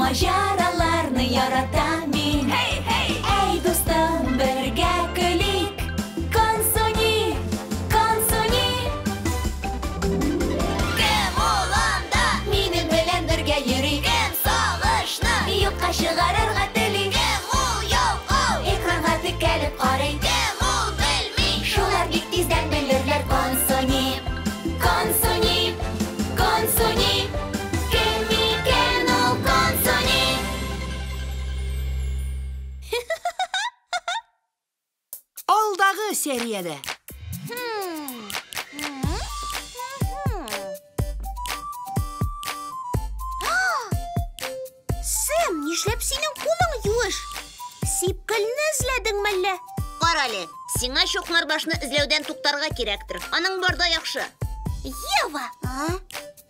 Маҗараларны яратам мин. Hey, hey! Әй, дустым, бергә көлик. Консуни, Консуни. Кем ул анда? Минем белән бергә йөри. Кем сагышны юкка чыгарырга тели? Кем ул ялкау? Экранга текәлеп карый. Кем ул белми? Шулар бик тиздән белерләр. Консуни, Консуни, Консуни. Кем икән ул Консуни? Алдагы сериядә. Сэм, нишләп синең кулың юеш? Сипкелне эзләдең мәллә? Карале, сиңа чукмар башны эзләүдән туктарга кирәктер. Аның барда яхшы. Ева!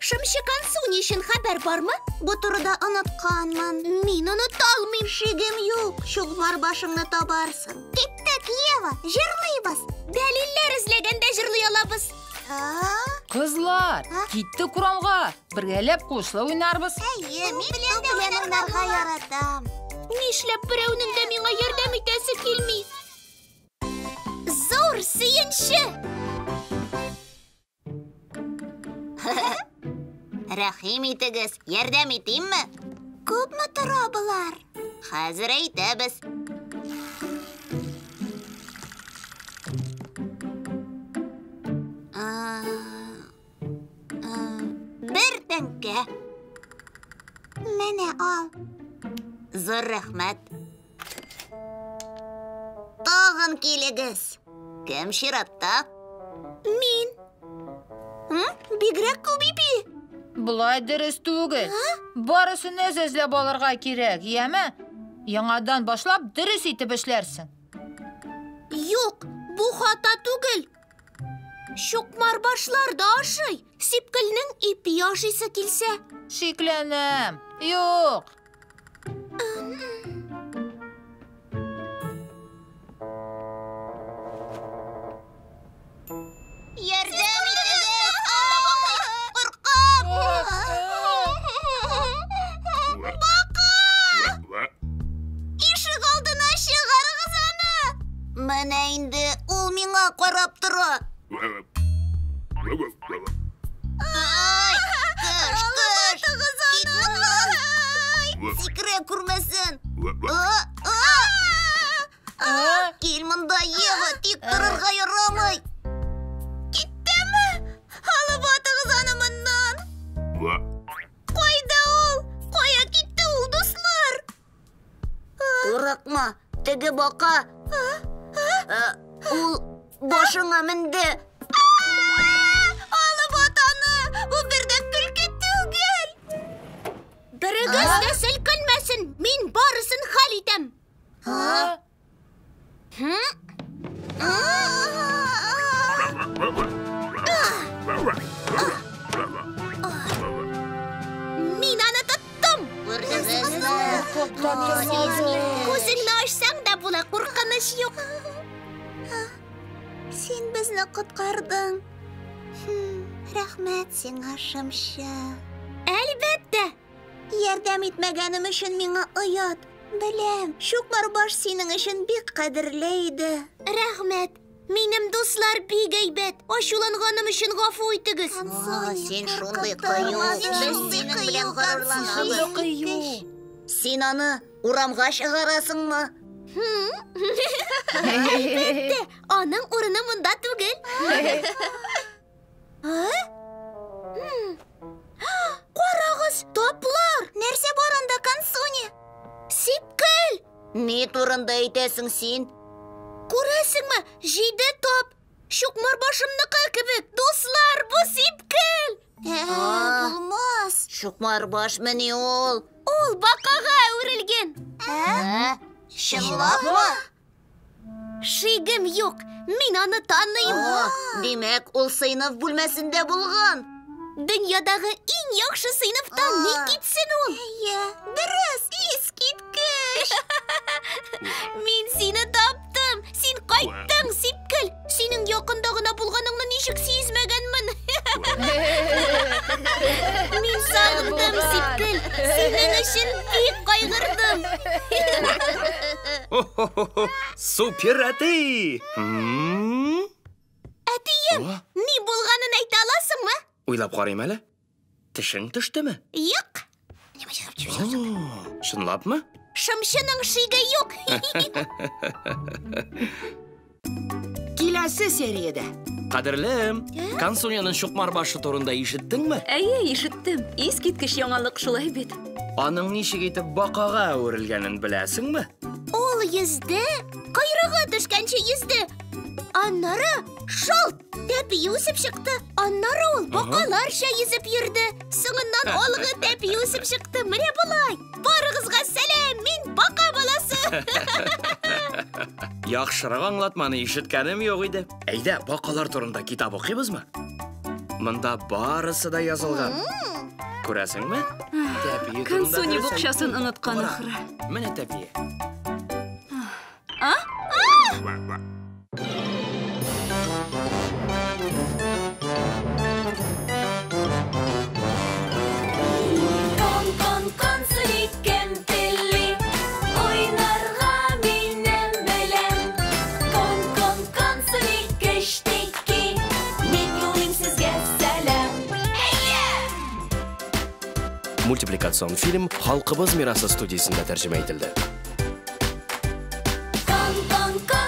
Шымчы Консуни өчен хәбәр бармы? Бу турыда онытканмын. Мин оныта алмыйм. Шигем юк, чукмар башыңны табарсың. Киттек, Ева, җырлыйбыз. Дәлилләр эзләгәндә җырлый алабыз. Кызлар, А? киттек урамга. Бергәләп куышлы уйнарбыз. Әйе, мин туп белән уйнарга яратам. Нишләп берәүнең дә миңа ярдәм итәсе килми? Зур сөенче! Рәхим итегез, ярдәм итимме? Күпме тора болар? Хәзер әйтәбез. Бер тәңкә. Менә ал. Зур рәхмәт. Тагын килегез. Кем чиратта? Мин. Бигрәк күп ипи. Болай дөрес түгел. Барысын әз-әзләп алырга кирәк, яме? Яңадан башлап дөрес итеп эшләрсең. Юк, бу хата түгел. Чукмар башлар да ашый. Сипкелнең ипи ашыйсы килсә. Шикләнәм. Юк. Ярдәм итегез! Куркам! Бака! Ишек алдына чыгарыгыз аны! Менә инде ул миңа карап тора. Ай, кыш, кыш! Кит моннан! Сикерә күрмәсен! Кил монда, Ева, тик торырга ярамый! Киттеме? Алып атыгыз аны моннан! Кайда ул? Кая китте ул, дуслар? Курыкма, теге бака. Ул башыңа менде. Алып ат аны! Бу бер дә көлке түгел! Берегез дә селкенмәсен! Мин барысын хәл итәм! Мин аны тоттым! Күрдегезме? Күзеңне ачсаң да була, куркыныч юк. Син безне коткардың. Рәхмәт сиңа, шымчы. Әлбәттә! Ярдәм итмәгәнем өчен миңа оят. Беләм, чукмар баш синең өчен бик кадерле иде. Рәхмәт! Минем дуслар бик әйбәт. Ачуланганым өчен гафу итегез. Син шундый кыю. Без синең белән горурланабыз. Кыю. Син аны урамга чыгарасыңмы? Әлбәттә, аның урыны монда түгел. Карагыз, таплар! Нәрсә бар анда, Консуни? Сипкел! Ни турында әйтәсең син? Күрәсеңме? 7 тап. Чукмар башымныкы кебек. Дуслар, бу сипкел! Булмас. Чукмар баш мени ул? Ул бакага әверелгән. Чынлапмы? Шигем юк. Мин аны таныйм. Димәк, ул сыйныф бүлмәсендә булган. Дөньядагы иң яхшы сыйныфтан ни китсен ул? Әйе, дөрес, искиткеч. Мин сине таптым. Син кайттың, Сипкел. Синең якында гына булганыңны ничек сизмәгәнмен? Мин сагындым, Сипкел. Синең өчен бик Супер әти! Әтием, ни булганын әйтә аласыңмы? Уйлап карыйм әле. Тешең төштеме? Юк. Чынлапмы? Шымчының шиге юк. Киләсе сериядә. Кадерлем, Консуняның чукмар башы турында ишеттеңме? Әйе, ишеттем. Искиткеч яңалык, шулай бит. Аның ничек итеп бакага әверелгәнен беләсеңме? Ул йөзде, койрыгы төшкәнче йөзде. Аннары шалт тәпи үсеп чыкты. Аннары ул бакаларча йөзеп йөрде. Соңыннан алгы тәпи үсеп чыкты. Менә болай. Барыгызга сәлам, мин бака баласы. Яхшырак аңлатманы ишеткәнем юк иде. Әйдә, бакалар турында китап укыйбызмы? Монда барысы да язылган. Күрәсеңме? Тәпие турында Консуни дөрес букчасын әйттең. оныткан Кара, ахры. Менә тәпие. А? Кон, кон, консуни, кем тели? Уйнарга минем белән. Кон, кон, консуни, кечтеки. Мин юлыйм сезгә сәлам. Мультипликацион фильм Халкыбыз мирасы студиясендә тәрҗемә ителде. Кон, кон, кон.